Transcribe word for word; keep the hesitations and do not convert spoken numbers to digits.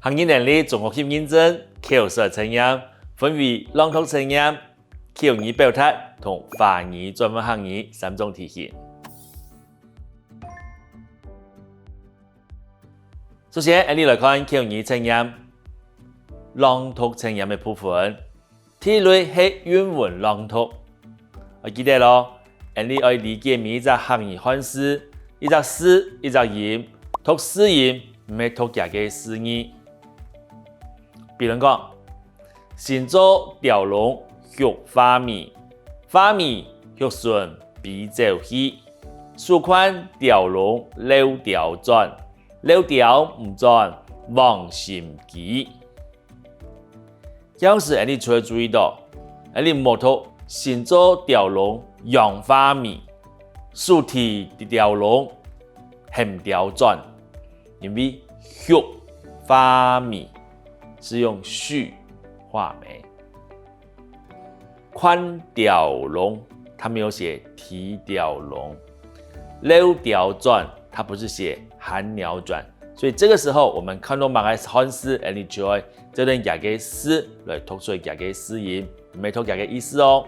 客語能力綜合性認證，口說測驗，分為朗讀測驗、口語表達同華語轉換客語三種題型。首先，𠊎俚來看口語測驗、朗讀測驗个部分。 第一類係韻文朗讀。愛記得哦，𠊎俚愛理解每一隻客語漢字，一隻字，一隻音，讀字音，毋係讀厥个字義。比論講，身著吊籠畜畫眉，畫眉畜順飛走去，手擐吊籠漏吊轉，漏吊毋轉枉心機。 這下時𠊎俚就會注意著，𠊎俚無讀身著吊籠養畫眉，手提吊籠喊吊轉，因為畜畫眉是用畜畫眉。 擐吊籠，它沒有寫提吊籠。漏吊轉，它不是寫銜鳥轉。所以這個時候，我們看著麼个漢字，𠊎俚就愛照等厥个字來讀出來厥个字音，毋係讀厥个意思哦。